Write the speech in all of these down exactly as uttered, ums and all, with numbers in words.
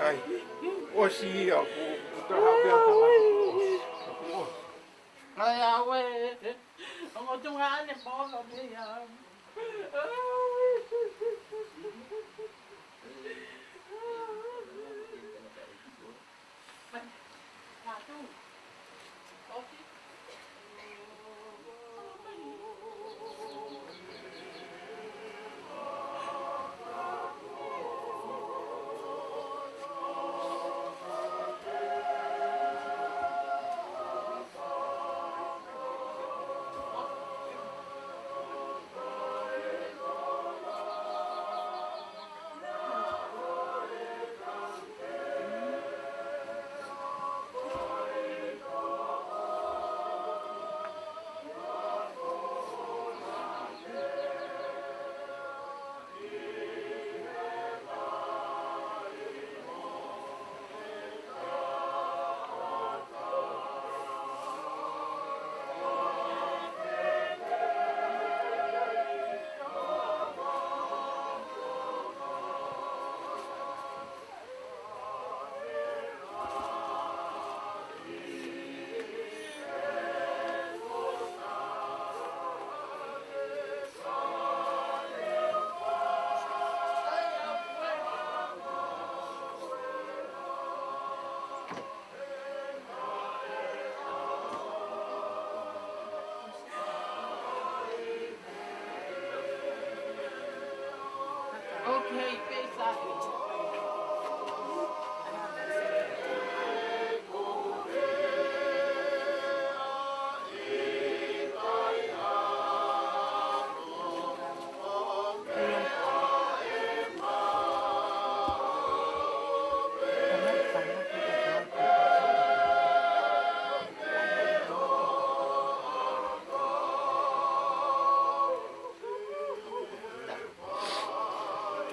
Ai, ʻosi ia, ko, ko taha pea ko, ko, ko. Ai, ʻauē. Ongo tunga ane polo pea.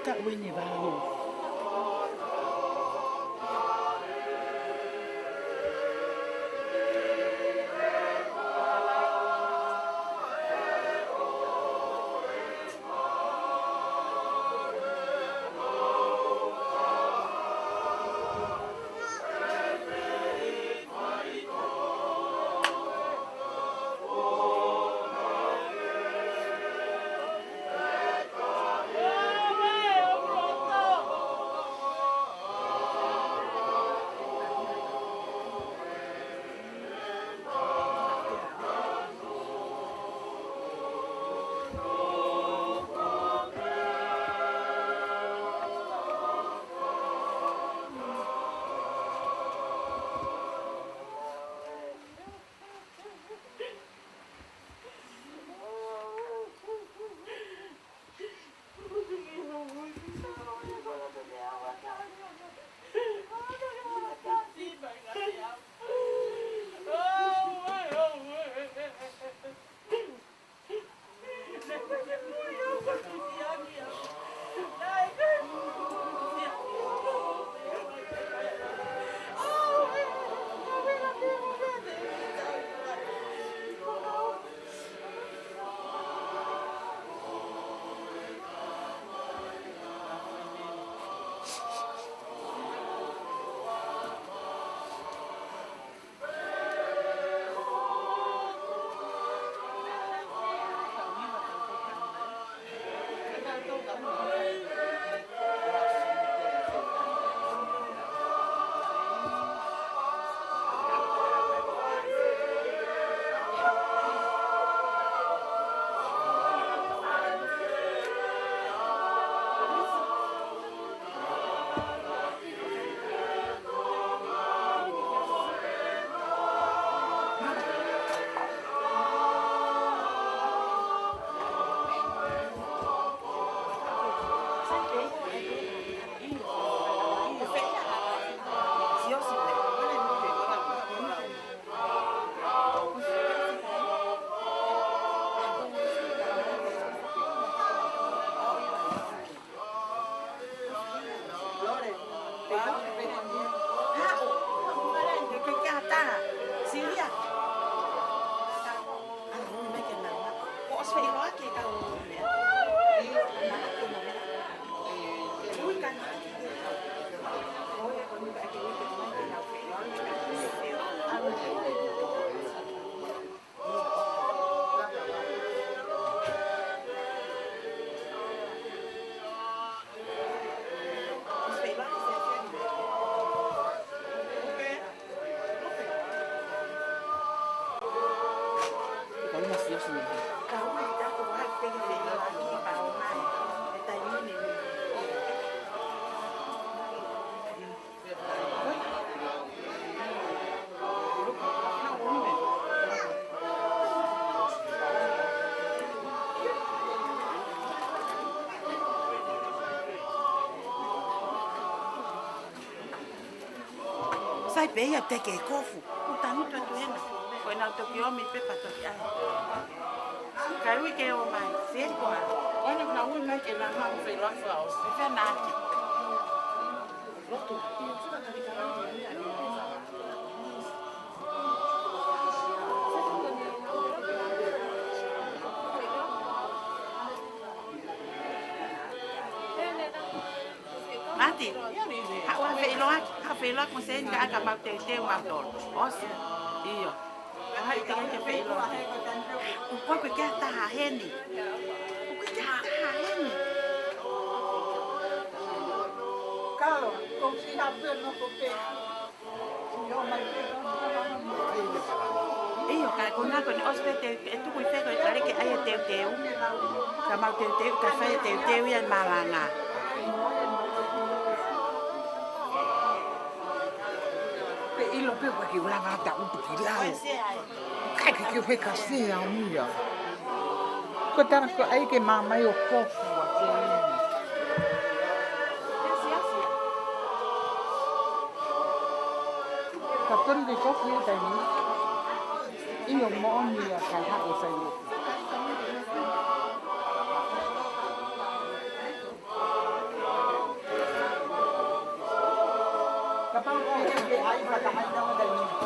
Ka uini vau. Sai pē ia te ke kofu. Kuo tangutu atu hena. Ko ena toki omi pē pea toki ʻai. Ka ui ke ō mai. Seli ko ā. Ko ena kuo na ui mai ke na mau fei loa fua o. Se fea na ake. Mati, haʻu ʻo feiloaki, haʻu ʻo feiloaki mo Seni ka ʻai ka mau teuteu mautolu. ʻOsi. ʻIo. Ka haʻu ʻikai ke feiloaki. ʻOku ʻikai ke ʻi ai ha taha heni. ʻOku ʻikai ke ʻi ai ha taha heni. Kalo, ko si hape no ko pe. ʻIo, ka ko ena ko eni ʻosi pē te, ʻe tuku ʻi fē ko e kale ke ʻai e teuteu. Ka mau teuteu, ka fai e teuteu ia ʻi malanga. Pe ʻilo pē ʻoku ʻikai ke u lava ʻo taʻutu ki lau. Ka ke ke fekasi ʻa mui ia. Ko e tala ko ē ke māmai ʻo kofu ʻa ke. Ka tonu ke kofu ia taimi ni. ʻIo moʻoni ia ka haʻu ʻo fai ʻo. Kapau ʻoku ke ʻai, ka ʻai taua taimi ni.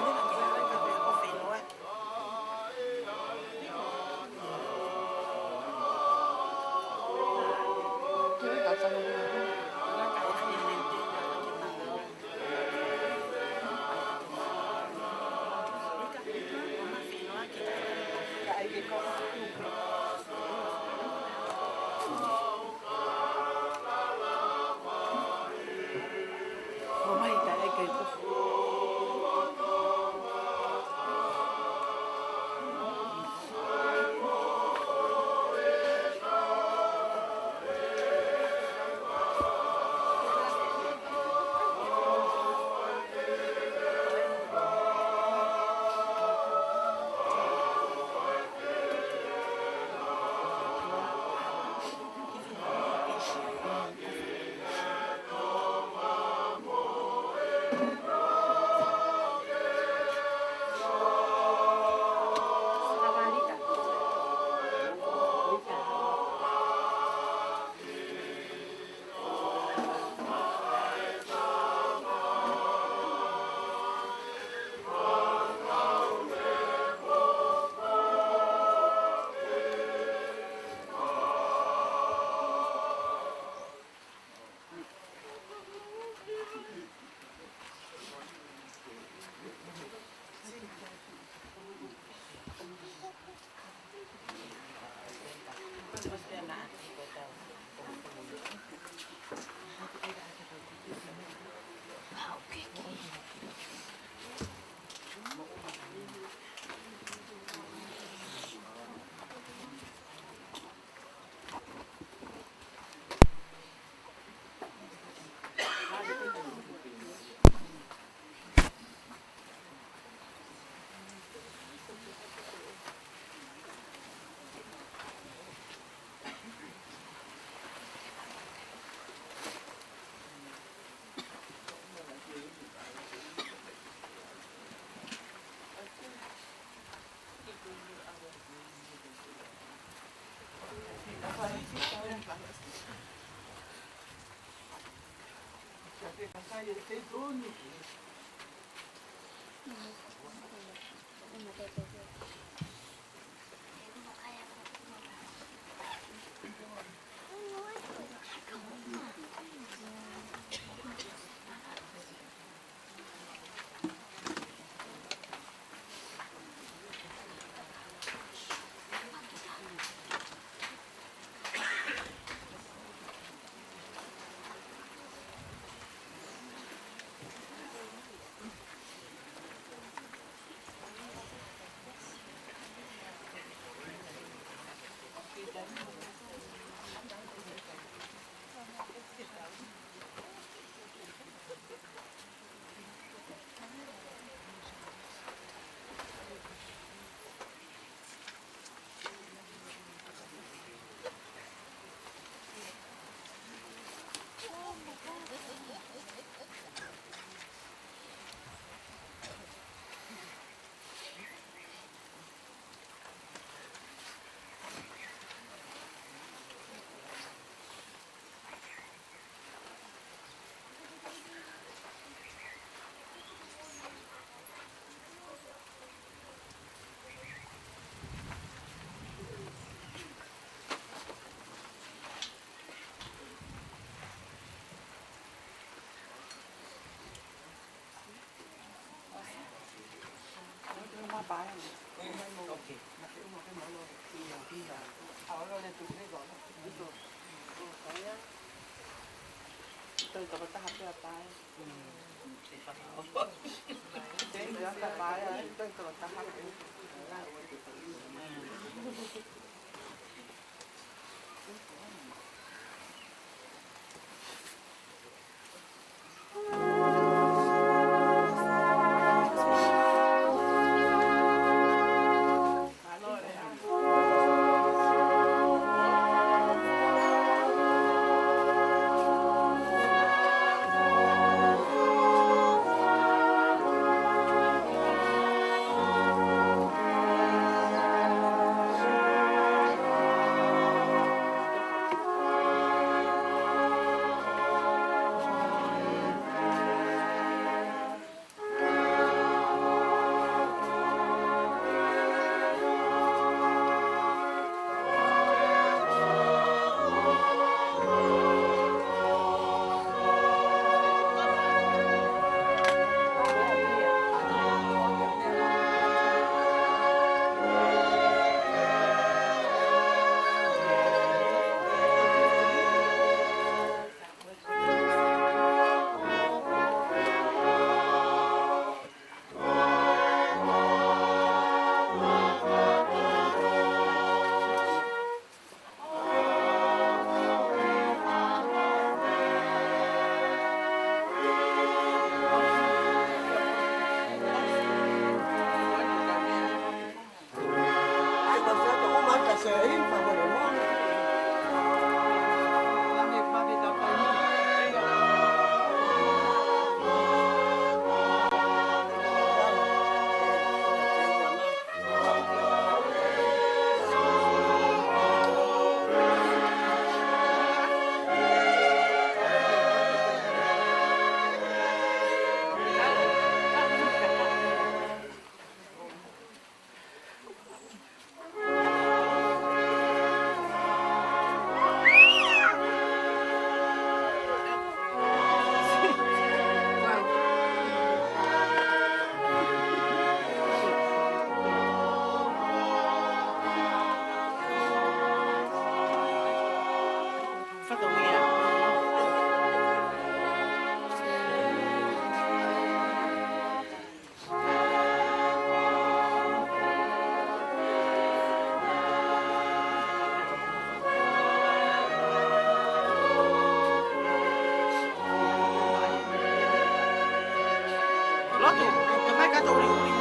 Lotu, ka mai ka tau uri uri.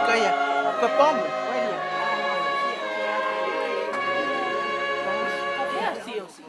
Ka ia, ka pomu. Ia, sio, sio.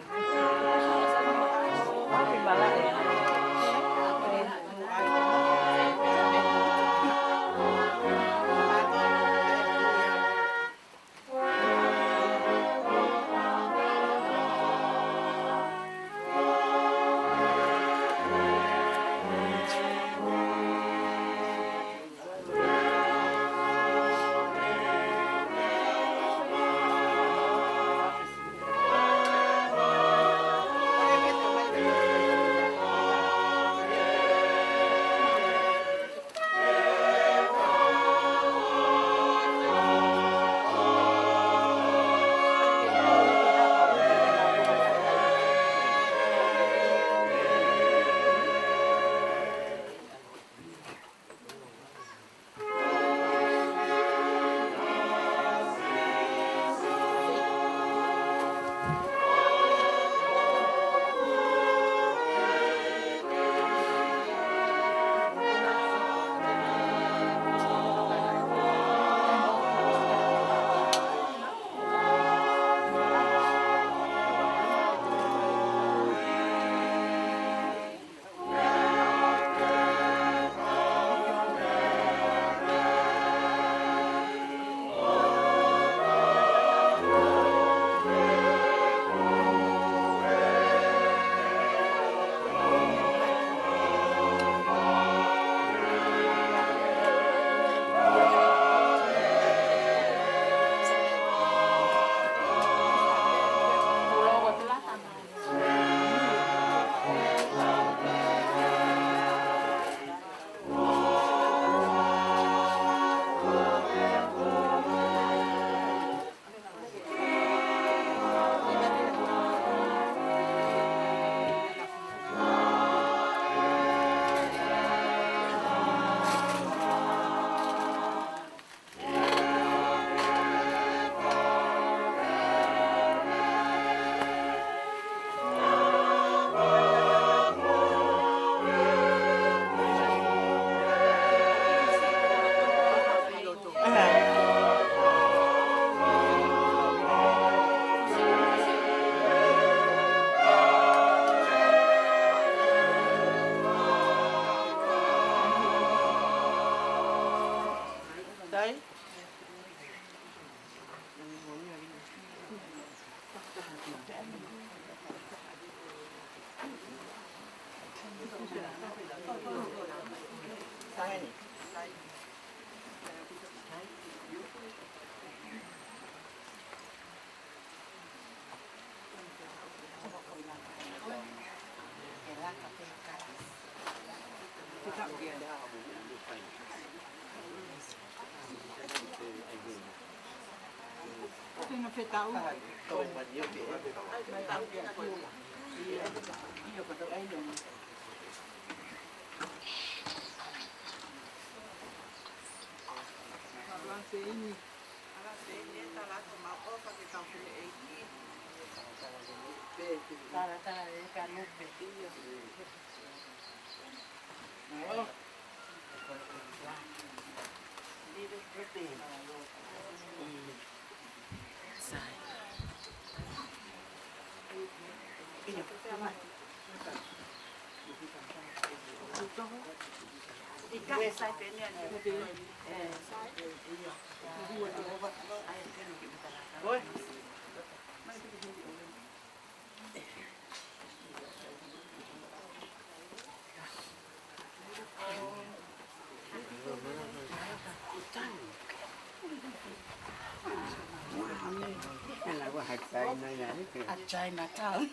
A Chinatown.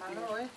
Mālō, ē?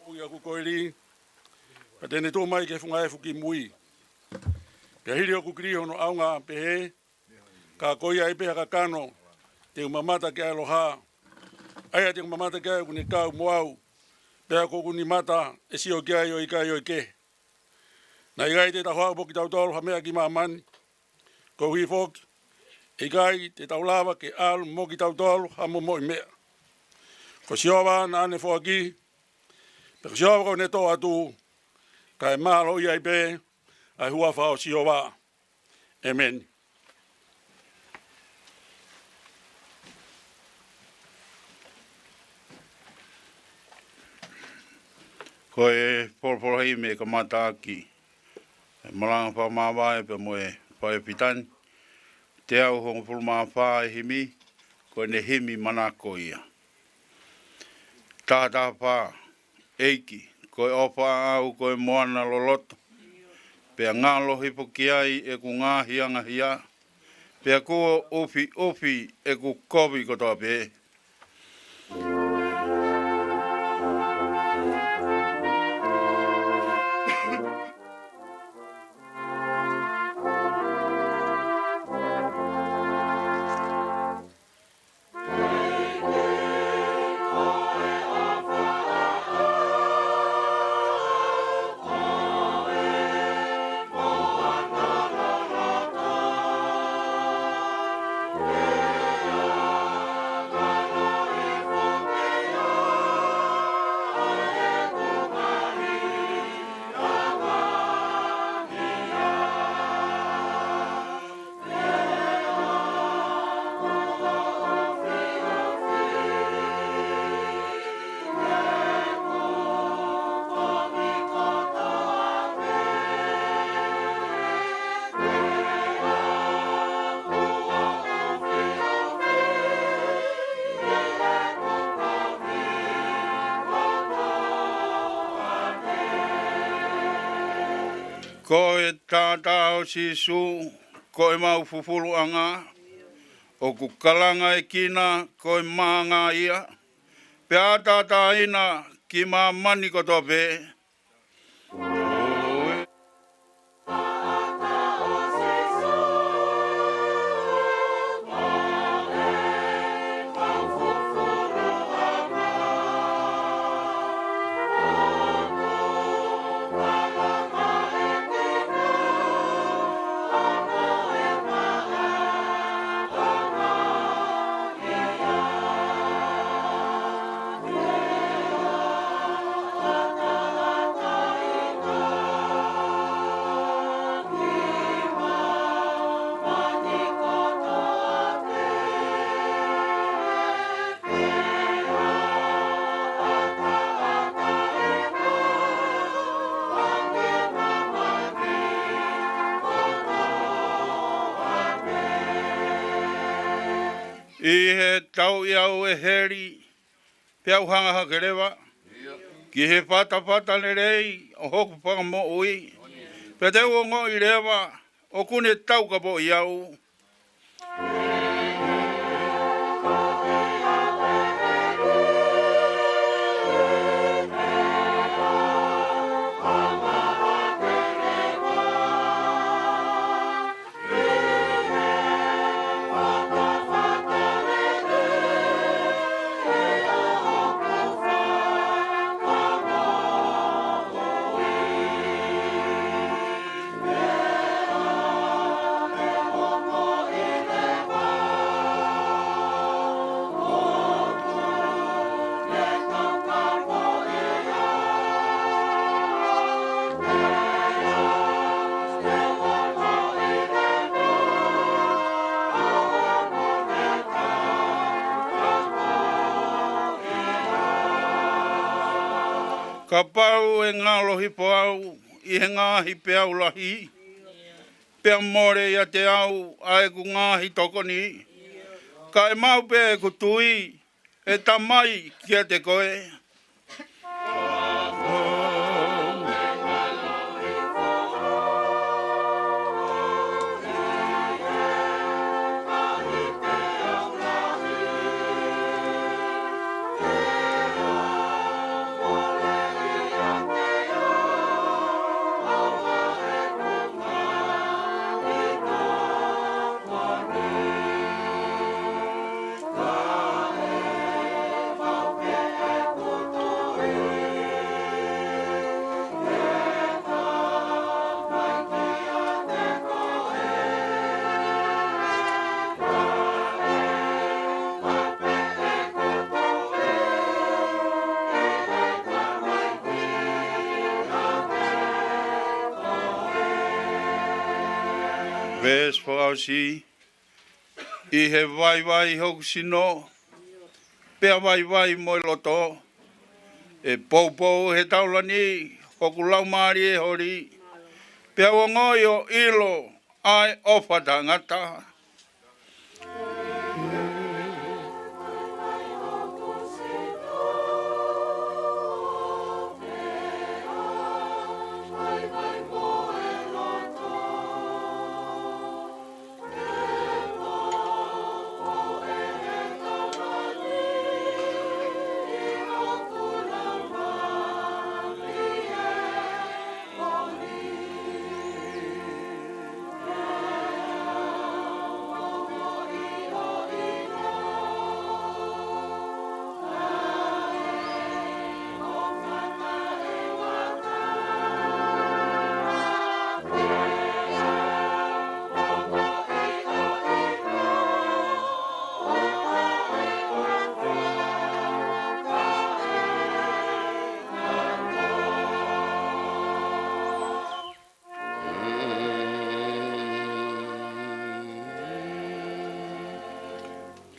Moʻui ʻaku ko eni, pea te ne tuʻu mai ki he funga efu ki mui. Pea hili ʻoku kili hono ʻaonga pehē, ka ko ia ai pē ha kakano, te u mamata ki ai ʻa e ʻaloha. ʻA ia te u mamata ki ai ʻoku ne kau mo au, pea ko ʻeku nimata ʻe sio ki ai ʻo ʻikai ʻo ʻeke. Naʻe ʻikai te tau haʻu mo kitautolu ha meʻa ki māmani, koeʻuhi foki ʻe ʻikai te tau lava ke ʻalu mo kitautolu ha momoʻi meʻa. Ko Sihova naʻa ne foaki, pea ko Sihova ko ʻene toʻo atu, kae mālōʻia ai pē ʻa e huafa ʻo Sihova. ʻĒmeni. Ko e folofola himi ʻe kamata ʻaki e malanga fakamāvae pea mo e faifitani, teau hongofulu mā fā e himi, ko ʻene himi manako ia. Taha taha fā. ʻEiki, ko e ʻofa ʻaʻau ko e moana loloto, pea ngalo hifo ki ai ʻeku ngaahi angahia, pea kuo ʻufiʻufi ʻeku kovi kotoa pē. Ko e taʻataʻa ʻo Sīsū, ko ʻemau fufuluʻanga, ʻoku kalanga ʻe kina ko e maʻanga ia, pea ʻataʻatā ina ki māmani kotoa pē. ʻI he tauʻi au ʻe heli, pea u hanga hake leva, ki he fatafata lelei ʻo hoku fakamoʻui, pea te u ongoʻi leva, ʻoku ne taukapoʻi au. Kapau ʻe ngalo hifo au ʻi he ngaahi peau lahi, pea mole ʻiate au ʻa ʻeku ngaahi tokoni, ka ʻe maʻu pē ʻeku tui, ʻe Tamai, kiate koe. Veesi fakaʻosi. ʻI he vaivai hoku sino, pea vaivai mo e loto, ʻe poupou he taulani hoku laumālie holi, pea u ongoʻi ʻo ʻilo ʻa e ʻofa taʻengata.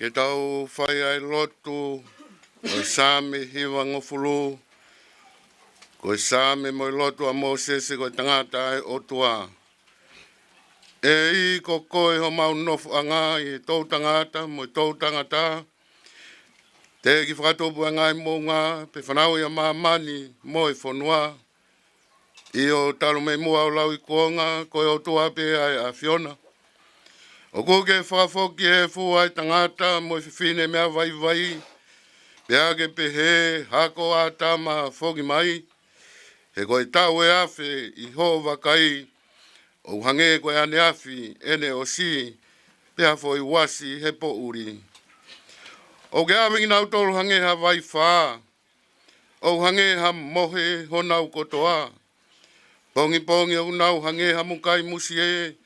Ke tau fai ʻa e lotu ʻo e Saame hivangofulu, ko e Saame mo e lotu ʻa Mōsese ko e tangata ʻa e ʻOtua. ʻEiki, ko koe homau nofoʻanga ʻi he toʻutangata mo e toʻutangata. Teʻeki fakatupu ʻa e ngaahi moʻunga, pe fanauʻi ʻa māmani mo e fonua. ʻIo, talu mei muʻa ʻo lauikuonga, ko e ʻOtua pē ʻa e ʻAfiona. ʻOku ke fakafoki he efu ʻa e tangata mo e fefine meʻavaivai, pea ke pehē, Hako ʻAtama, foki mai. He ko e taʻu ʻe afe ʻi hoʻo vakai, ʻoku hangē ko e ʻaneafi ʻene ʻosi, pea foʻi uasi he poʻuli. ʻOku ke ʻave kinautolu hangē ha vaifā, ʻoku hangē ha mohe honau kotoa. Pongipongi ʻoku nau hangē ha mukai musie,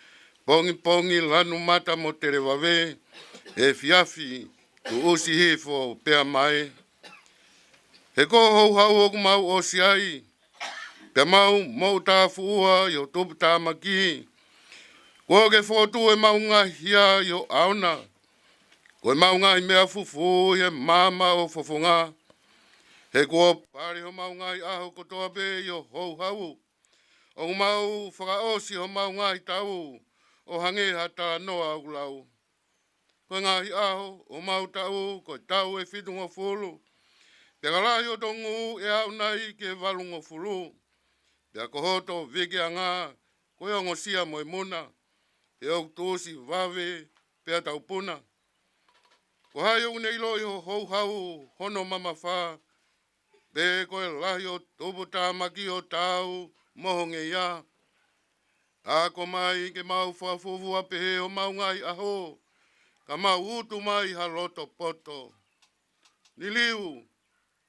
pongipongi lanu mata mo televave, efiafi tuʻusi hifo pea mae. He ko ho houhau ʻoku mau ʻosi ai, pea mau moʻutāfuʻua ʻi ho tuputāmaki. Kuo ke fokotuʻu ʻemau ngaahi hia ʻi ho ʻaona, ko ʻemau ngaahi meʻa fufū ʻi he maama ʻo ho fofonga. He kuo pale homau ngaahi ʻaho kotoa pē ʻi ho houhau. ʻOku mau fakaʻosi homau ngaahi taʻu ʻo hangē ha talanoa ʻoku lau. Ko e ngaahi ʻaho ʻo homau taʻu ko e taʻu ʻe fitungofulu. Pea ka lahi hoto nguʻu ʻe aʻu nai ki he valungofulu. Pea ko hoto vikeʻanga ko e ongosia mo e muna. He ʻoku tuʻusi vave pea taupuna. Ko hai ʻoku ne ʻiloʻi ho houhau hono mamafa, pe ko e lahi ʻo tuputāmaki ʻo taau mo ho ngeia? Ako mai ke mau fakafuofua pehē homau ngaahi ʻaho, ka mau utu mai ha loto poto. Liliu,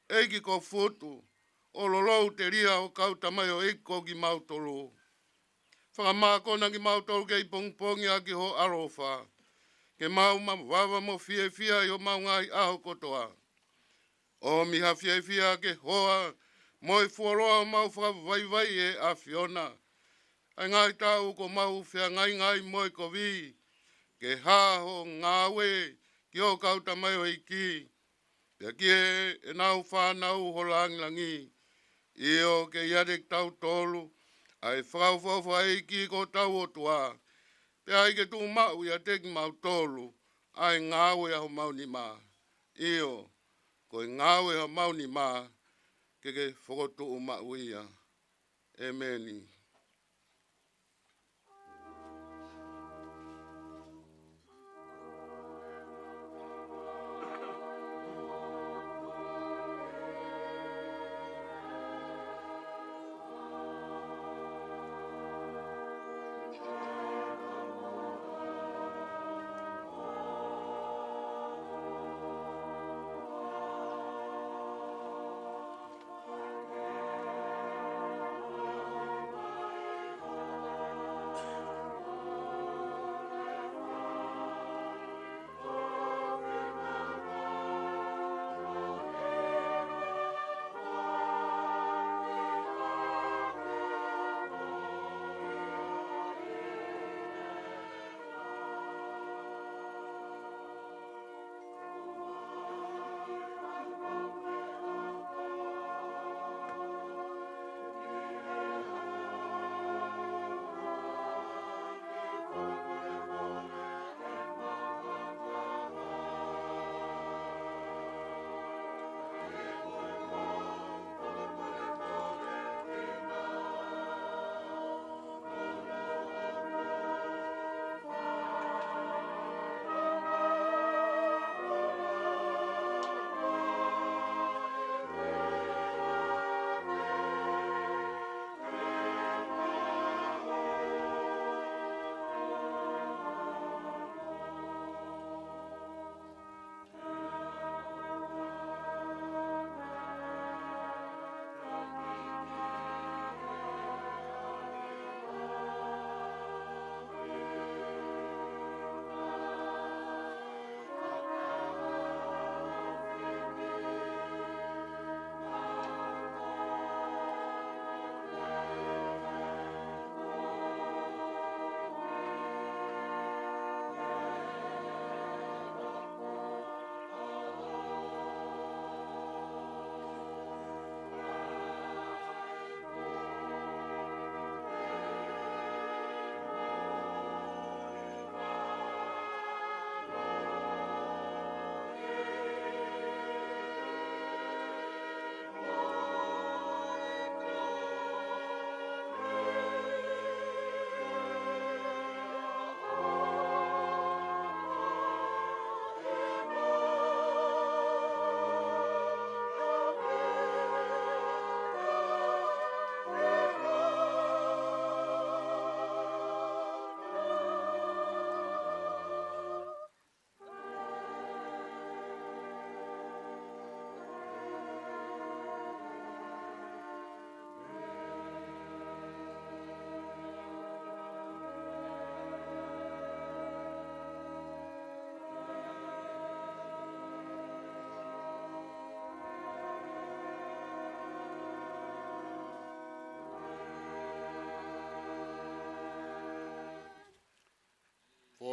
ʻEiki, ko Futu, ʻo lolou telia ho kau tamaioʻeiki ko kimautolu. Fakamākona kimautolu kei pongipongi ʻaki ho ʻaloʻofa, ke mau mavava mo fiefia ʻi homau ngaahi ʻaho kotoa. ʻOmi ha fiefia ke hoa mo e fuoloa homau fakavaivai, ʻe ʻAfiona. ʻA e ngaahi taʻu kuo mau feangainga ai mo e kovi, ke hā ho ngāue ki ho kau tamaioʻeiki, pea ki heʻenau fānau ho langilangi. ʻIo, ke ʻiate kitautolu ʻa e fakaʻofoʻofa ʻa e ʻEiki ko hotau ʻOtua, pea ʻai ke tuʻu maʻu ʻiate kimautolu ʻa e ngāue ʻa homau nima. ʻIo, ko e ngāue ʻa homau nima ke ke fokotuʻu maʻu ia. ʻEmeni.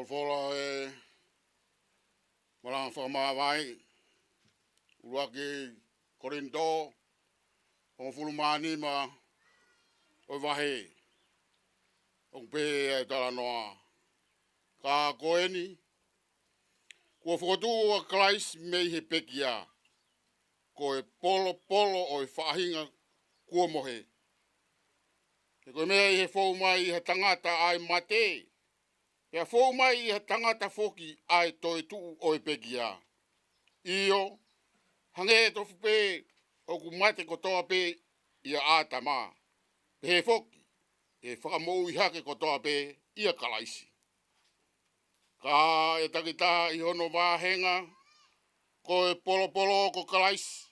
Folofola ʻa e malanga fakamāvae, ʻuluaki Kolinitō, hongofulu mā nima ʻo e vahe. ʻOku pehē ʻa e talanoa: Ka ko eni, kuo fokotuʻu ʻa Kalaisi mei he pekia, ko e polopolo ʻo e faʻahinga kuo mohe. He ko e meʻa ʻi he fou mai ʻi ha tangata ʻa e mate, pea fou mai ʻi ha tangata foki ʻa e toetuʻu ʻo e pekia. ʻIo, hangē tofu pē ʻoku mate kotoa pē ʻia ʻĀtama, pehē foki ʻe fakamoʻui hake kotoa pē ʻia Kalaisi. Ka ʻe takitaha ʻi hono vāhenga, ko e polopolo ko Kalaisi,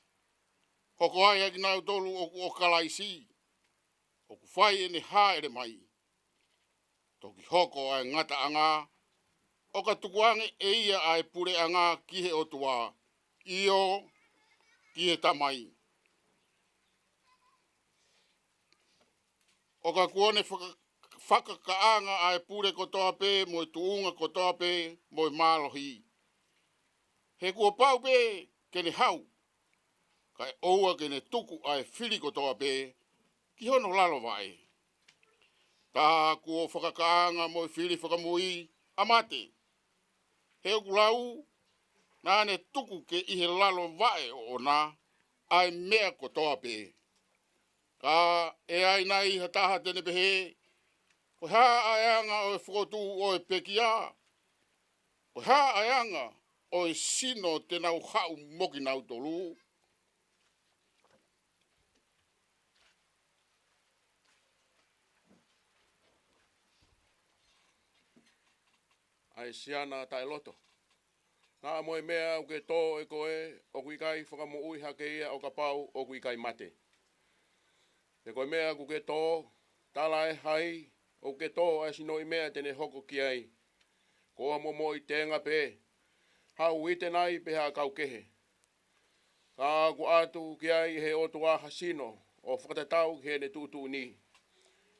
hoko ai ʻa kinautolu ʻoku ʻo Kalaisi, ʻoku fai ʻene hāʻele mai. Toki hoko ʻa e ngataʻanga, ʻo ka tukuange ʻe ia ʻa e puleʻanga ki he ʻOtua, ʻio, ki he Tamai. ʻO ka kuo ne faka-, fakakaʻanga ʻa e pule kotoa pē, mo e tuʻunga kotoa pē, mo e mālohi. He kuo pau pē ke ne hau, kae ʻoua ke ne tuku ʻa e fili kotoa pē ki hono lalo vaʻe. Tā kuo fakakaʻanga mo e fili fakamui ʻa mate. He ʻoku lau, naʻa ne tuku ke ʻi he lalo vaʻe ʻoʻona ʻa e meʻa kotoa pē. Ka ʻe ʻi ai nai ha taha te ne pehē, ko e hā ʻa e anga ʻo e fokotuʻu ʻo e pekia? Ko e hā ʻa e anga ʻo e sino te nau haʻu mo kinautolu? ʻA e siana taʻeloto. Naʻa mo e meʻa ʻoku ke tō ʻe koe, ʻoku ʻikai fakamoʻui hake ia ʻo kapau ʻoku ʻikai mate. He ko e meʻa ʻoku ke tō, tala ʻe hai ʻoku ke tō ʻa e sinoʻi meʻa te ne hoko ki ai? Ko ha momoʻi tenga pē, ha uite nai pe ha ʻakau kehe. Ka ʻoku ʻatu ki ai ʻe he ʻOtua ha sino ʻo fakatatau ki heʻene tuʻutuʻuni,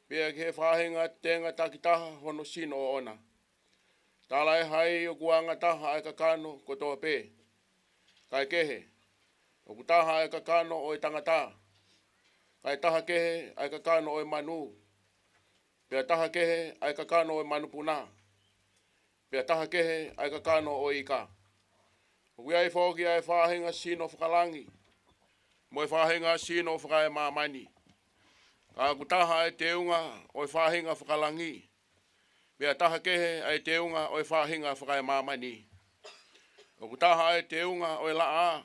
pea ki he faʻahinga tenga takitaha hono sino ʻoʻona. Tala ʻe hai ʻoku angataha ʻa e kakano kotoa pē? Kae kehe, ʻoku taha ʻa e kakano ʻo e tangata, kae taha kehe ʻa e kakano ʻo e manu, pea taha kehe ʻa e kakano ʻo e manupuna, pea taha kehe ʻa e kakano ʻo e ika. ʻOku ʻi ai foki ʻa e faʻahinga sino fakalangi, mo e faʻahinga sino fakaemāmani. Ka ʻoku taha ʻa e teunga ʻo e faʻahinga fakalangi, pea taha kehe ʻa e teunga ʻo e faʻahinga fakaemāmani. ʻOku taha ʻa e teunga ʻo e laʻā,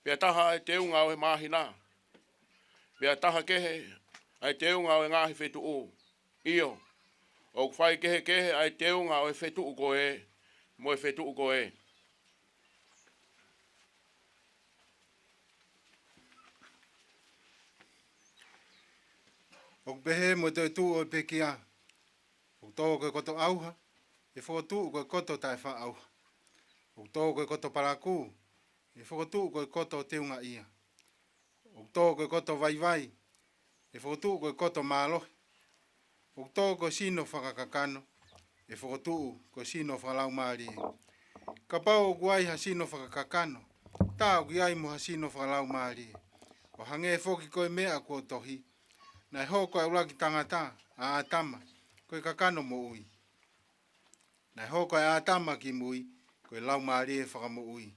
pea taha ʻa e teunga ʻo e māhina, pea taha kehe ʻa e teunga ʻo e ngaahi fetuʻu. ʻIo, ʻoku faikehekehe ʻa e teunga ʻo e fetuʻu ko ē mo e fetuʻu ko ē. ʻOku pehē mo e toetuʻu ʻo e pekia: ʻOku tō ko e koto ʻauha, ʻe fokotuʻu ko e koto taʻefaʻaʻauha. ʻOku tō ko e koto palakū, ʻe fokotuʻu ko e koto teungaʻia. ʻOku tō ko e koto vaivai, ʻe fokotuʻu ko e koto mālohi. ʻOku tō ko e sino fakakakano, ʻe fokotuʻu ko e sino fakalaumālie. Kapau ʻoku ai ha sino fakakakano, tā ʻoku ʻi ai mo ha sino fakalaumālie. ʻO hangē foki ko e meʻa kuo tohi: Naʻe hoko ʻa e ʻuluaki tangata, ʻa ʻĀtama, ko e kakano moʻui. Naʻe hoko ʻa ʻĀtama ki mui, ko e laumālie fakamoʻui.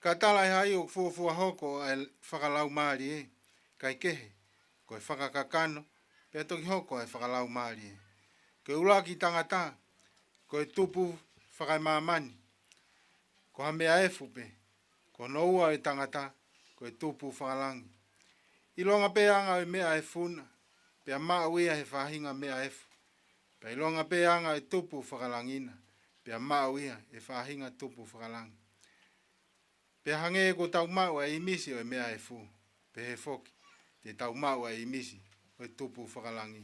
Ka tala ʻe hai ʻoku fuofua hoko ʻa e fakalaumālie? Kae kehe, ko e fakakakano, pea toki hoko ʻa e fakalaumālie. Ko e ʻuluaki tangata, ko e tupu fakaemāmani, ko ha meʻa efu pē. Ko hono ua ʻo e tangata, ko e tupu fakalangi. ʻIlonga pē anga ʻo e meʻa efu na, pea maʻu ia he faʻahinga meʻa efu. Pea ʻilonga pē anga ʻo e tupu fakalangi na, pea maʻu ia he faʻahinga tupu fakalangi. Pea hangē kuo tau maʻu ʻa e ʻīmisi ʻo e meʻa efu, pehē foki te tau maʻu ʻa e ʻīmisi ʻo e tupu fakalangi.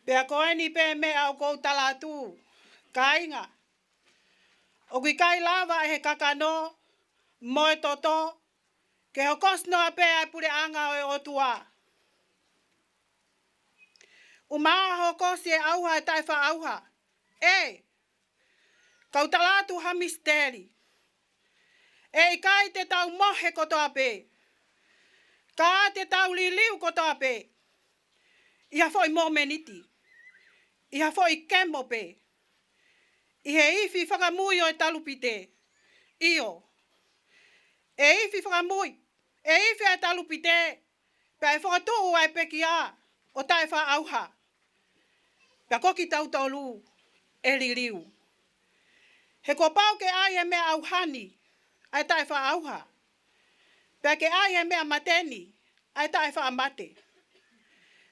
Pea ko eni pē meʻa ʻoku ou tala atu, kāinga: ʻOku ʻikai lava ʻe he kakano mo e toto ke hokosi noa pē ʻa e puleʻanga ʻo e ʻOtua. ʻUmaʻā hokosi e ʻauha ʻe taʻefaʻaʻauha. ʻE, kau tala atu ha misiteli. ʻE ʻikai te tau mohe kotoa pē, ka te tau liliu kotoa pē ʻi ha foʻi momeniti, ʻi ha foʻi kemo pē, ʻi he ifi fakamui ʻo e talupite. ʻIo, ʻe ifi fakamui, ʻe ifi ʻa e talupite, pea ʻe fokotuʻu ʻa e pekia ʻo taʻefaʻaʻauha. Pea ko kitautolu ʻe liliu. He kuo pau ke ʻai ʻe he meʻa ʻauha ni ʻa e taʻefaʻaʻauha, pea ke ʻai ʻe he meʻa mate ni ʻa e taʻefaʻamate.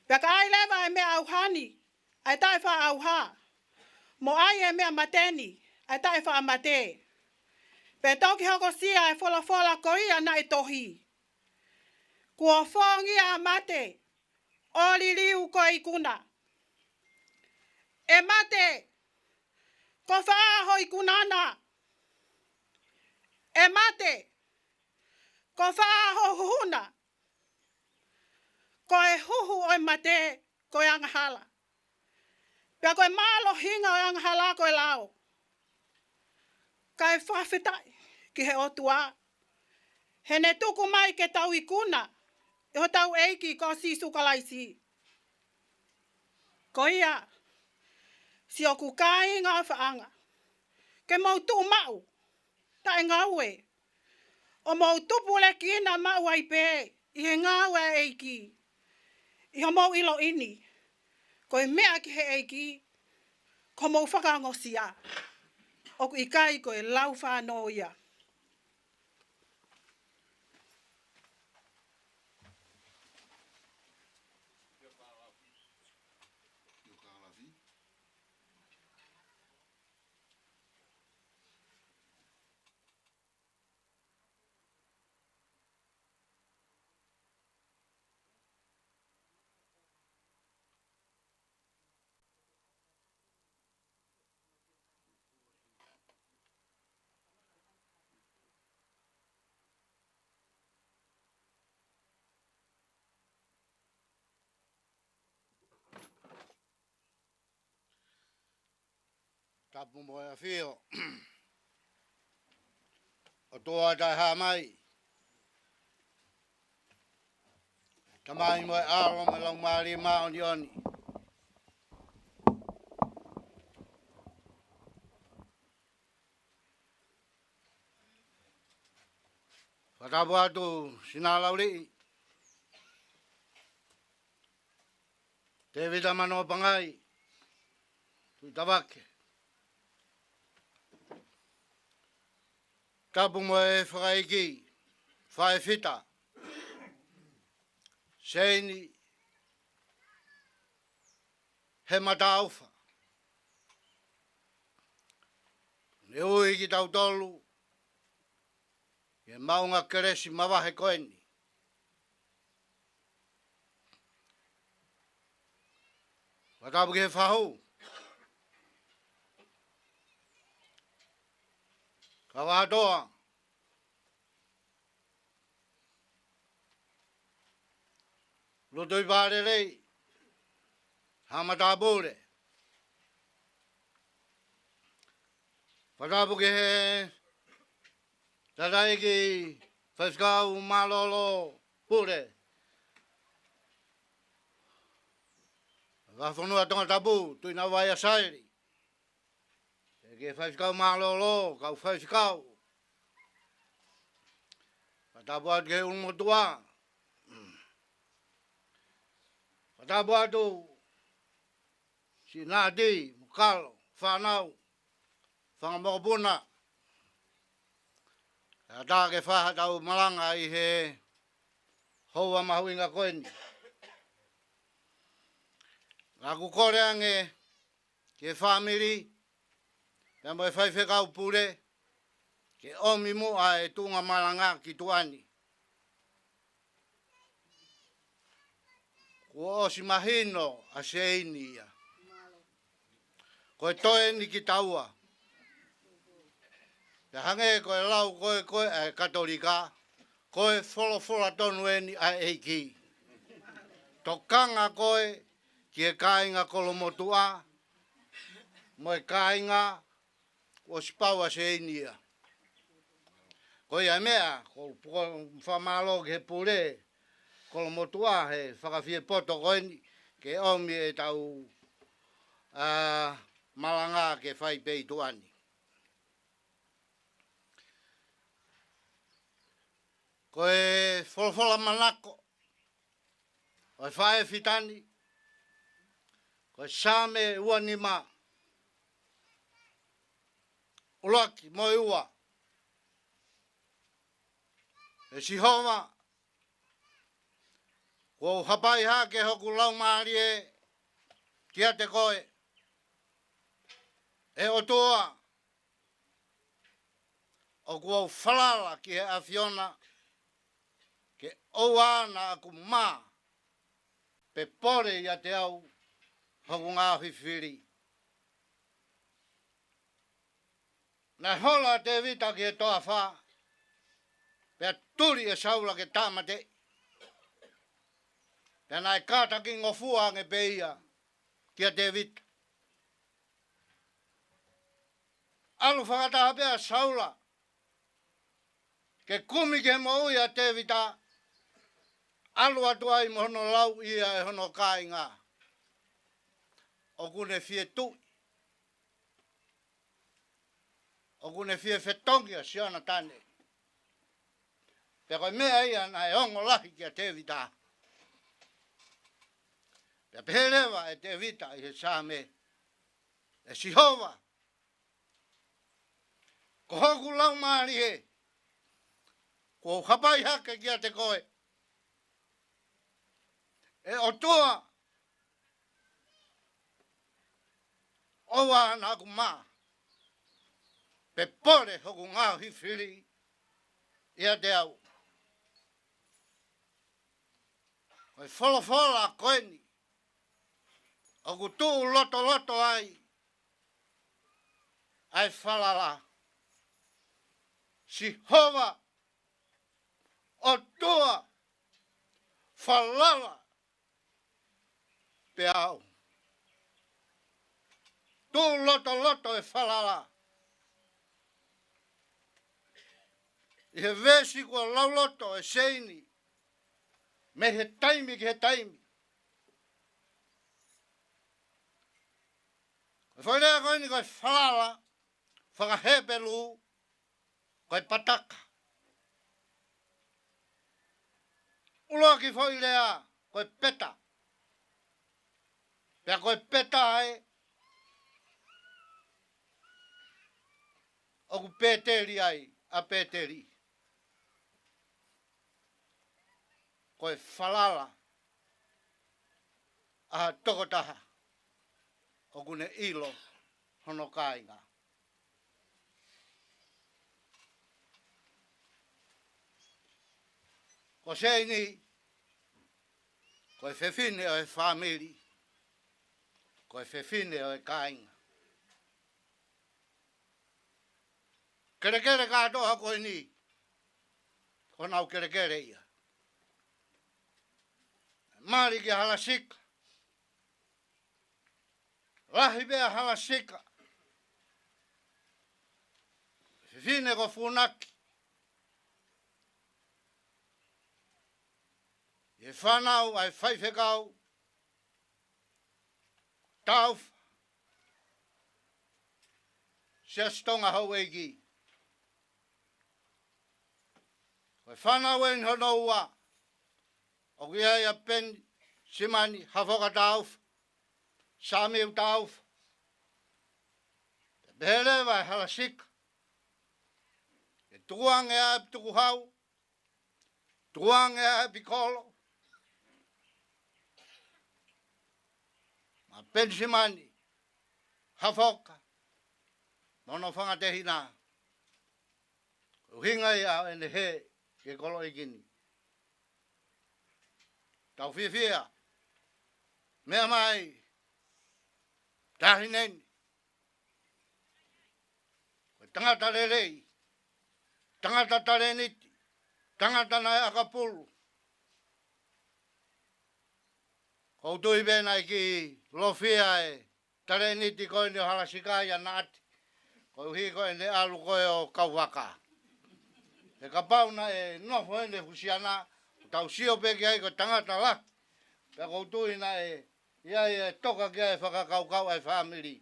Pea ka ʻai leva ʻe he meʻa ʻauha ni ʻa e taʻefaʻaʻauha, mo ʻai ʻe he meʻa mate ni ʻa e taʻefaʻamate, pea toki hokosia ʻa e folofola ko ia naʻe tohi: Kuo fōngia ʻa mate, ʻo liliu ko e ikuna. ʻE mate, ko fē ho ikuna na? ʻE mate, ko fē ho huhu na? Ko e huhu ʻo e mate ko e angahala, pea ko e mālohinga ʻo e angahala ko e lao. Kae fakafetaʻi ki he ʻOtua, he ne tuku mai ke tau ikuna ʻi hotau ʻEiki ko Sīsū Kalaisi. Ko ia, siʻoku kāinga ʻofaʻanga, ke mou tuʻu maʻu taʻengaue, ʻo mou tupulekina maʻu ai pē ʻi he ngāue ʻa e ʻEiki, ʻi hoʻomou ʻiloʻi ni ko e meʻa ki he ʻEiki ko hoʻomou fakaongosia, ʻoku ʻikai ko e lau fānau ia. Tapu mo e ʻafio. ʻOtua taʻehāmai, Tamai mo e ʻAlo mo e Laumālie Māʻoniʻoni. Fakatapu atu Sina Lauliʻi, Tēvita Manoa Pangai, Tuʻitavake. Tapu mo e fakaʻeiki, Faifita Seini Hemataʻufa, ne ui kitautolu ki he maʻunga kelesi mavahe ko eni. Fakatapu ki he fahu, Kavatoa, Lotoi Vālelei, Haʻa Matāpule. Fakatapu ki he tangataʻeiki faifekau mālōlō pule, Vāhenga Fonua Tongatapu, Tuʻinavai ʻAsaeli. Ki he faifekau mālōlō, kau faifekau. Fakatapu atu ki he ʻulumotuʻa. Fakatapu atu Sina Ati, mo e kau fānau, fanga mokopuna. Kae ʻatā ke fai haʻatau malanga ʻi he houa mahuʻinga ko eni. Naʻa ku kole ange ki he fāmili, pea mo e faifekau pule, ke ʻomi muʻa e tuʻunga malanga ki tuʻa ni. Kuo ʻosi mahino ʻa Seini ia. Ko e toe eni kitaua. Pea hangē ko e lau ko ē ko ē ʻa e Katolika, Ko e folofola tonu eni ʻa e ʻEiki. Tokanga koe ki he kāinga Kolomotuʻa, mo e kāinga ʻosi pau ʻa Seinia. Ko ia meʻa, ko, ko fakamālō ki he pule Kolomotuʻa he fakafiepoto ko eni ke ʻomi ʻetau, ā, malanga ke fai pē ʻi tuʻa ni. Ko e folofola manako ʻo e faʻē fitani, ko e Saame ua nima, ʻuluaki mo e ua. ʻE Sihova, kuo u hapai hake hoku laumālie kiate koe, ʻe ʻOtua, ʻoku ou falala ki he ʻAfiona, ke ʻoua naʻa ku mā, pe pole ʻiate au hoku ngaohi fili. Naʻe hola ʻa Tēvita ki he toafa, pea tuli ʻe Saula ke tāmateʻi. Pea naʻe kātakingofua ange pē ia kia Tēvita. ʻAlu fakataha pē ʻa Saula ke kumi ki he moʻui ʻa Tēvita, ʻalu atu ai mo hono lauʻi ia ʻe hono kāinga. ʻOku ne fie tuʻi, ʻoku ne fie fetongi ʻa Sionatane. Pea ko e meʻa ia naʻe ongo lahi kia Tēvita. Pea pehē leva ʻe Tēvita ʻi he Saame, ʻE Sihova, ko hoku laumālie, kuo u hapai hake kiate koe, ʻe ʻOtua, ʻoua naʻa ku mā, pe pole hoku ngaohi fili ʻiate au. Ko e folofola ko eni ʻoku tuʻu lotoloto ai ʻa e falala. Sihova, ʻOtua, falala pē au. Tuʻu lotoloto e falala ʻi he veesi kuo lauloto ʻe Seini, mei he taimi ki he taimi. Ko e foʻi lea ko eni ko e falala, faka-Hepelū, ko e pataka. ʻUluaki foʻi lea, ko e peta. Pea ko e peta ē, ʻoku Pēteli ai, ʻa Pēteli. Ko e falala ʻa ha tokotaha ʻoku ne ʻilo hono kāinga. Ko Seini, ko e fefine ʻo e fāmili, ko e fefine ʻo e kāinga. Kelekele kātoa ko eni, ko honau kelekele ia. Mali ki Halasika, lahi pē ʻa Halasika. Fefine ko Funaki, ʻi he fānau ʻa e faifekau Taufa, Siasi Tonga Houʻeiki. Ko e fānau eni hono ua, ʻoku ʻi ai ʻa Penisimani Hafoka Taufa, Samiu Taufa. Pea pehē leva ʻe Halasika, ke tukuange ʻa e tukuhau, tukuange ʻa e pikolo, maʻa Penisimani Hafoka mo hono fanga tehina. Ko e ʻuhinga ia ʻene hē ki he koloʻi ko eni. Tau fiefia, meʻa mai, taʻahine ni. Ko e tangata lelei, tangata talēniti, tangata naʻe ʻakapulu. ʻOku ou tui pē naʻe kiʻi lofia e talēniti ko eni ʻo Halasika ia naʻati. Koeʻuhi ko ʻene ʻalu ko ē ʻo kau vaka. He kapau naʻe nofo ʻene fusiana, tau sio pē ki ai ko e tangata lahi. Pea ʻoku ou tui naʻe ʻi ai e toka ki ai e fakakaukau ʻa e fāmili.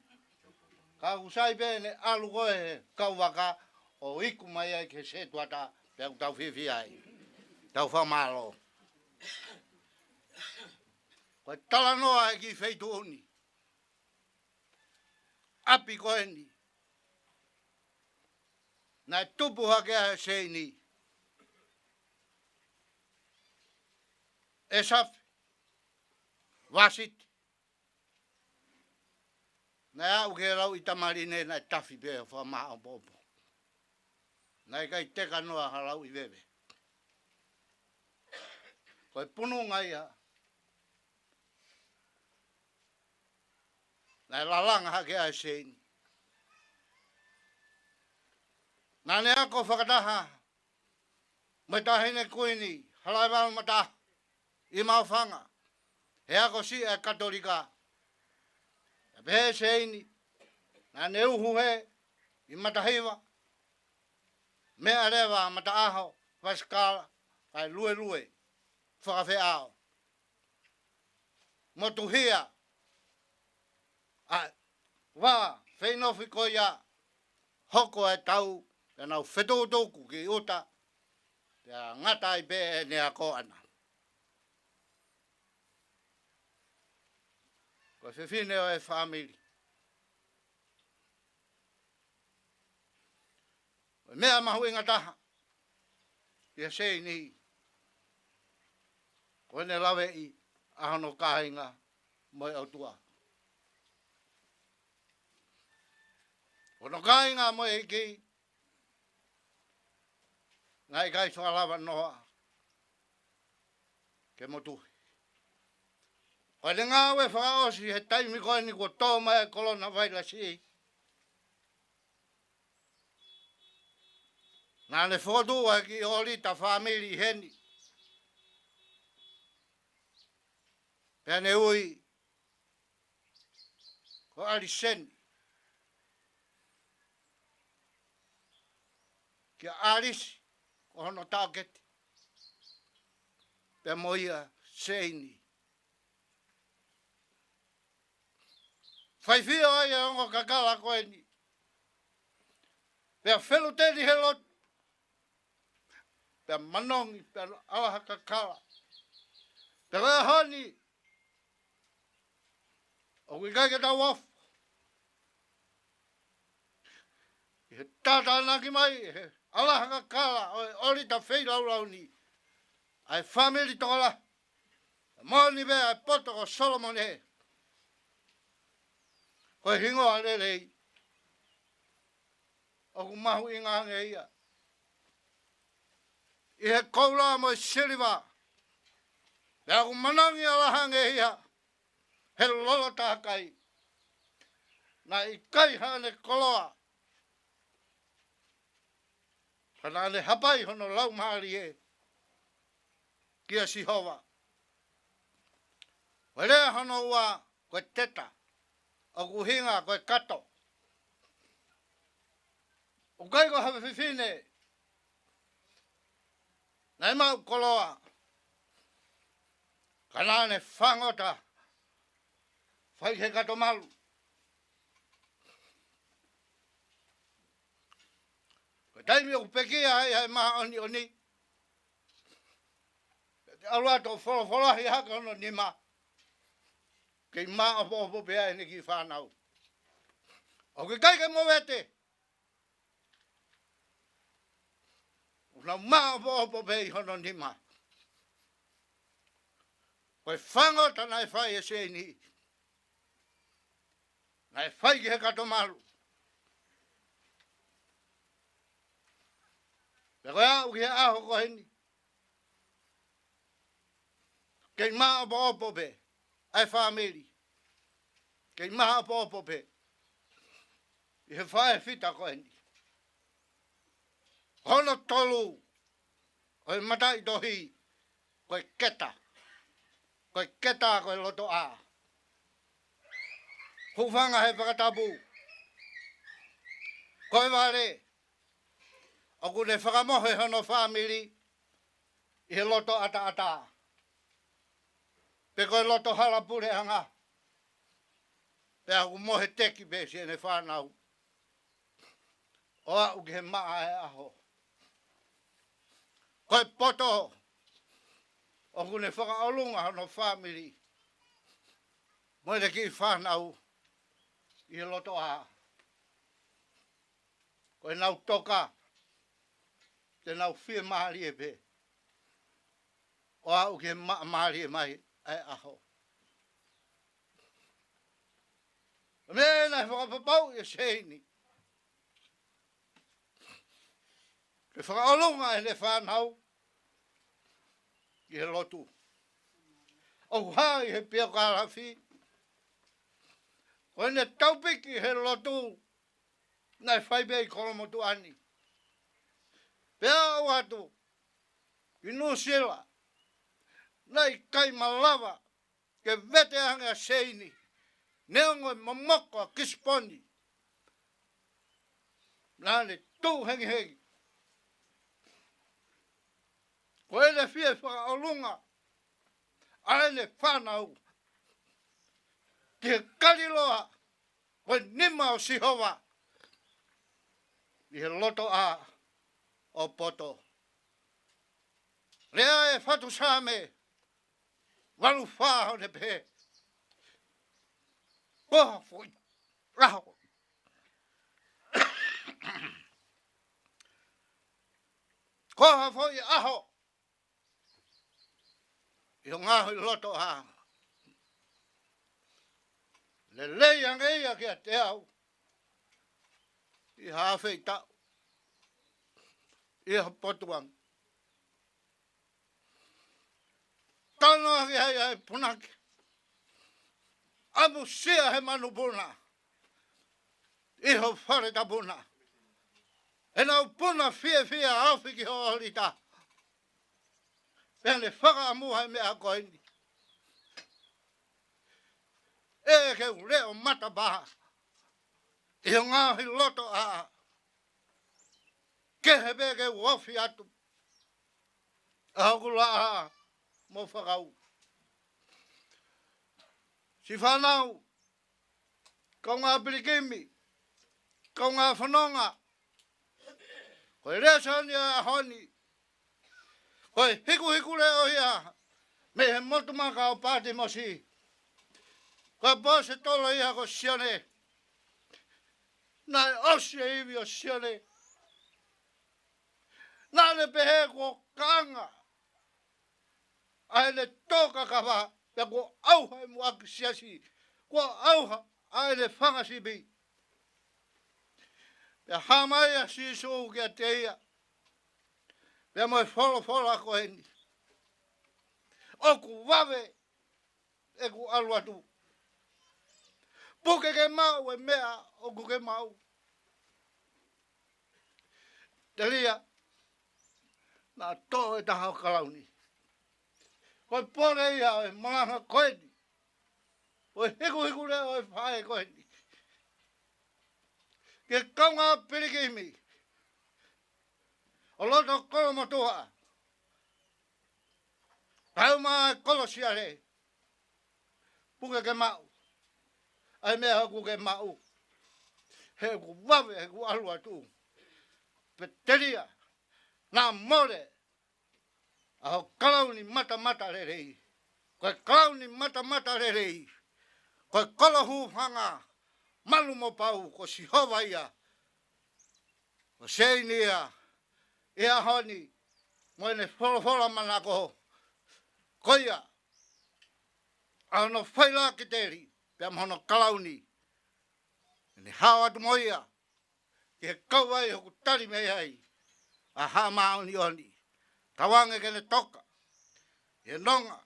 Ka ʻoku sai pē ʻene ʻalu ko ē he kau vaka ʻo iku mai ai ki he setuata pea ʻoku tau fiefia ai. Tau fakamālō. Ko e talanoa ʻa e kiʻi feituʻu ni. ʻApi ko eni. Naʻe tupu hake ai ʻa Seini. ʻE Safi. Vasiti. Naʻe aʻu ki he lauʻi tamaline naʻe tafi pē ʻo fakamaʻopoʻopo. Naʻe ʻikai teka noa ha lauʻi veve. Ko e pununga ia. Naʻe lalanga hake ʻa Seini. Naʻa ne ako fakataha mo e Taʻahine Kuini Halaevalu Mataʻaho ʻi Maʻufanga, he ako siʻa ʻa e Katolika. Pea pehē ʻe Seini, naʻa ne uhu hē ʻi Matahiva, meʻa leva ʻa Mataʻaho, Fasikala, kae luelue fakafeʻao. Motuhia ʻa e vā Feinofo ko ia, hoko e tau, pea nau fetukutuku ki ʻuta, pea ngata ai pē ʻene ako ʻana. Ko e fefine ʻo e fāmili. Ko e meʻa mahuʻinga taha ʻia Seini, ko ʻene laveʻi ʻa hono kāinga mo e ʻOtua. Hono kāinga mo e ʻEiki, naʻe ʻikai fakalava noa ke motuhi. Ko ʻene ngāue fakaʻosi he taimi ko eni kuo tō mai e kolona vailasi, naʻa ne fokotuʻu ʻa e kiʻi ʻōlita fāmili ʻi heni. Pea ne ui ko ʻAliseni. Kia ʻAlisi ko hono taʻokete. Pea mo ia Seini. Faifio ai e ongo kakala ko eni. Pea feluteni he lotu. Pea manongi, pea ʻalaha kakala. Pea ko e ʻaho ni, ʻoku ʻikai ke tau ofo ʻi he tātānaki mai he ʻalaha kakala ʻo e ʻōlita feilaulau ni ʻa e fāmili tokolahi. Moʻoni pē ʻa e poto ko Solomone, ko e hingoa lelei ʻoku mahuʻinga ange ia ʻi he koula mo e siliva. Pea ʻoku manangi ʻalaha ange ia he lolo takai. Naʻe ʻikai haʻane koloa, ka naʻa ne hapai hono laumālie kia Sihova. Ko e lea hono ua ko e teta, ʻoku ʻuhinga ko e kato. ʻOku ʻikai ko ha fefine naʻe maʻu koloa, ka naʻa ne fangota, fai he kato malu. Ko e taimi ʻoku pekia ai ʻa e māʻoniʻoni, te ʻalu atu ʻo folofolahi hake hono nima, kei maʻopoʻopo pē ʻa ʻene kiʻi fānau. ʻOku ʻikai ke movete, ʻoku nau maʻopoʻopo pē ʻi hono nima. Ko e fangota naʻe fai ʻe Seini, naʻe fai ki he kato malu. Pea ko e aʻu ki he ʻaho ko eni, kei maʻopoʻopo pē ʻa e fāmili. Kei maʻopoʻopo pē ʻi he faʻē fita ko eni. Hono tolu, ko e mataʻitohi, ko e keta. Ko e keta ko e lotoʻā. Hūfanga he fakatapu. Ko e vale, ʻoku ne fakamohe hono fāmili ʻi he loto ʻataʻatā. Pe ko e loto hala puleʻanga. Pea ʻoku mohe teki pē siʻene fānau ʻo aʻu ki he maʻa e ʻaho. Ko e poto, ʻoku ne fakaʻolunga hono fāmili mo ʻene kiʻi fānau ʻi he lotoʻā. Ko ʻenau toka, te nau fiemālie pē ʻo aʻu ki he maʻa mālie mai ʻa e ʻaho. Meʻa naʻe fakapapauʻi ʻe Seini ke fakaʻolunga ʻene fānau ʻi he lotu. ʻOku hā ʻi he piokālafi, ko ʻene taupiki he lotu naʻe fai pē ʻi Kolomotuʻa ni. Pea aʻu atu ki Nuʻusila, naʻe ʻikai malava ke vete ange ʻa Seini, neongo e momoko ʻa Kisiponi. Naʻa ne tuʻu hengihengi. Ko ʻene fie fakaʻolunga ʻa ʻene fānau ki he kaliloa ko e nima ʻo Sihova ʻi he lotoʻā ʻo poto. Lea e fatu Saame valu fā ʻo ne pehē: Ko ha foʻi ʻaho, ko ha foʻi ʻaho ʻi ho ngaahi lotoʻā, lelei ange ia kiate au ʻi ha afe ʻi taʻu, ʻi ha potuanga. Tano ake ai ʻa e punake, ʻamusia he manupuna ʻi ho fale tapuna. ʻEnau puna fiefia ofi ki ho ʻōlita. Pea ne fakaʻamua he meʻa ko eni. ʻE ke u leʻo matapā ʻi ho ngaahi lotoʻā, kehe pē ke u ofi atu ʻa hoku laʻā mo fakaū. Siʻi fānau, kaungā pilikimi, kaungā fononga, ko e lēsoni ʻo e ʻaho ni, ko e hikuhiku leʻo ia mei he motu maka ʻo Pātimosi. Ko e ʻaposetolo ia ko Sione. Naʻe ʻosi e ivi ʻo Sione. Naʻa ne pehē kuo kaʻanga ʻa ʻene tō kakava, pea kuo ʻauha e muʻaki siasi, kuo ʻauha ʻa ʻene fanga sipi. Pea hā mai ʻa Sīsū kiate ia pea mo e folofola ko eni: ʻOku vave ʻeku ʻalu atu. Puke ke maʻu e meʻa ʻoku ke maʻu. Telia, naʻa tō e taha ʻo kalauni. Ko e pole ia ʻo e malanga ko eni, ʻo e hikuhiku leʻo ʻo e faʻē ko eni, ki he kaungā pilikimi ʻo loto Kolomotuʻa, kae ʻumaʻā e kolosiale. Puke ke maʻu ʻa e meʻa ʻoku ke maʻu. He ʻoku vave ʻeku ʻalu atu. Pea telia, naʻa mole ʻa ho kalauni matamatalelei. Ko e kalauni matamatalelei, ko e kolo hūfanga malu mo pau, ko Sihova ia. Ko Seini ia ʻi he ʻaho ni mo ʻene folofola manako. Ko ia ʻa hono failakiteli pea mo hono kalauni, ʻene hao atu mo ia ki he kauvai ʻoku tali mei ai ʻa Haʻa Māʻoniʻoni. Tauange ke ne toka ʻi he nonga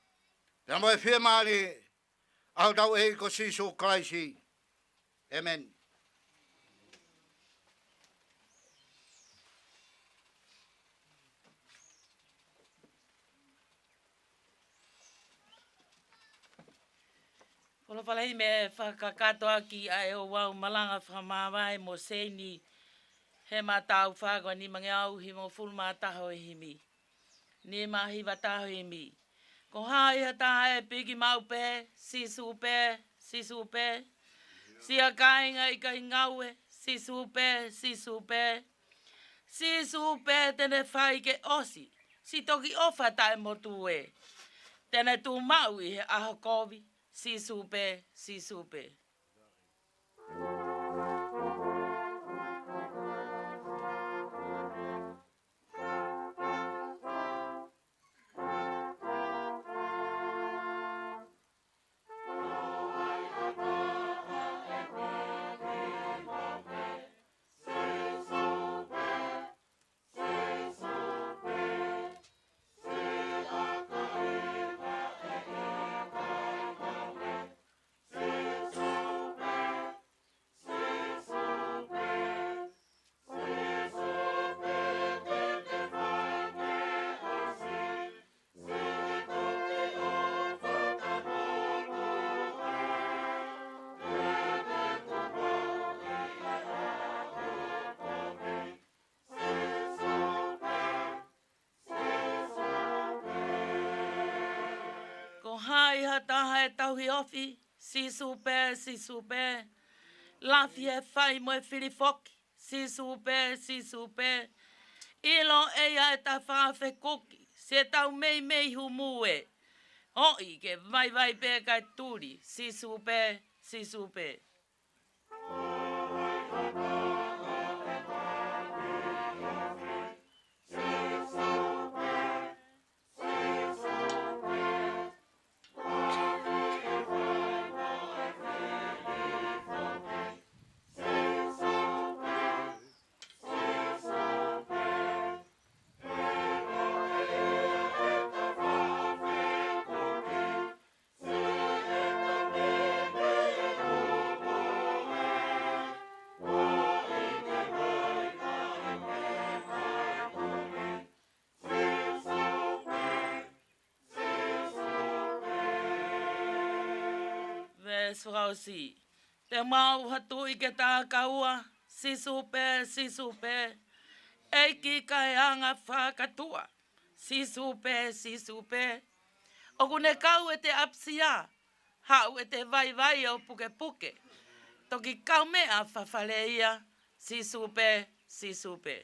pea mo e fiemālie ʻa hotau ʻEiki ko Sīsū Kalaisi. ʻĒmeni. Koloa fale himi ʻe fakakakato ʻaki ʻa e ouau malanga fakamāvae mo Seini, he matau fā ko e nimangeau hivangofulu mā taha ʻo e himi. Nima hiva taha ʻo e himi. Ko hai ha taha ʻe piki maʻu pē, Sīsū pē, Sīsū pē. Siʻa kāinga ʻikai ngaue, Sīsū pē, Sīsū pē. Sīsū pē te ne fai ke ʻosi, siʻi toki ʻofa taʻemotu ē. Te ne tuʻu maʻu ʻi he ʻaho kovi, Sīsū pē, Sīsū pē. Ko hai ha taha ʻe tauhi ofi, Sīsū pē, Sīsū pē. Lafi he fai mo e fili foki, Sīsū pē, Sīsū pē. ʻIlo ʻe ia ʻeta faʻa fekuki, siʻetau meimei humu ē. Hoʻi ke vaivai pē kae tuli, Sīsū pē, Sīsū pē. Veesi fakaʻosi. Te mau hatuʻi ke tā kaua, Sīsū pē, Sīsū pē. ʻEiki kae anga fakatuʻa, Sīsū pē, Sīsū pē. ʻOku ne kau ʻete ʻapisia, haʻu ʻete vaivai ʻo pukepuke. Toki kaumeʻa fafale ia, Sīsū pē, Sīsū pē.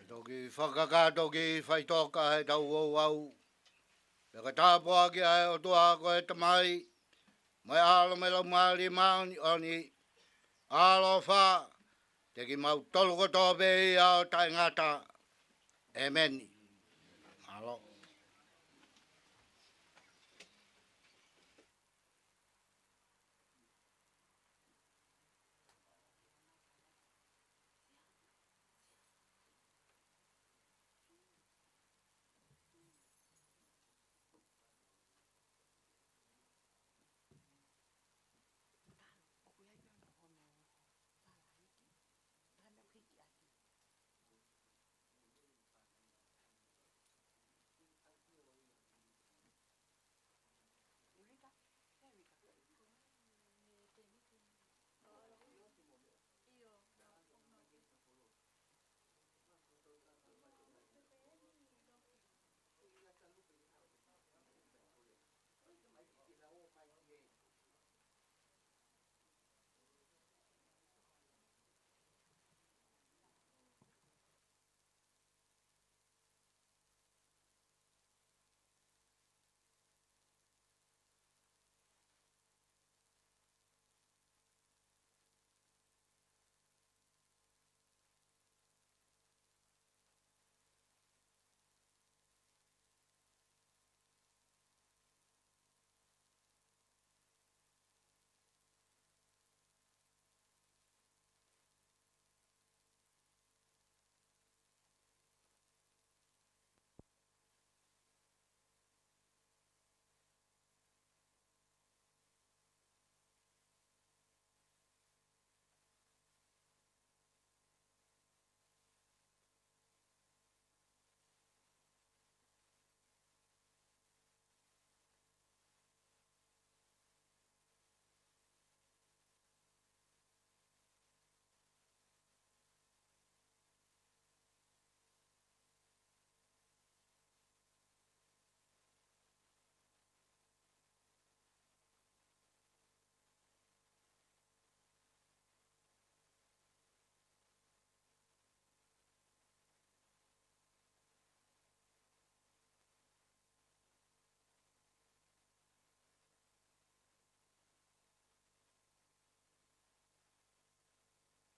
Toki fakakakato ki he faʻitoka ʻetau ouau. Pea ka tāpuakiʻi ʻe he ʻOtua ko e Tamai, mo e ʻAlo mo e Laumālie Māʻoniʻoni, ʻaloʻofa, kiate kimautolu kotoa pē ia ʻo taʻengata. ʻEmeni. Mālō.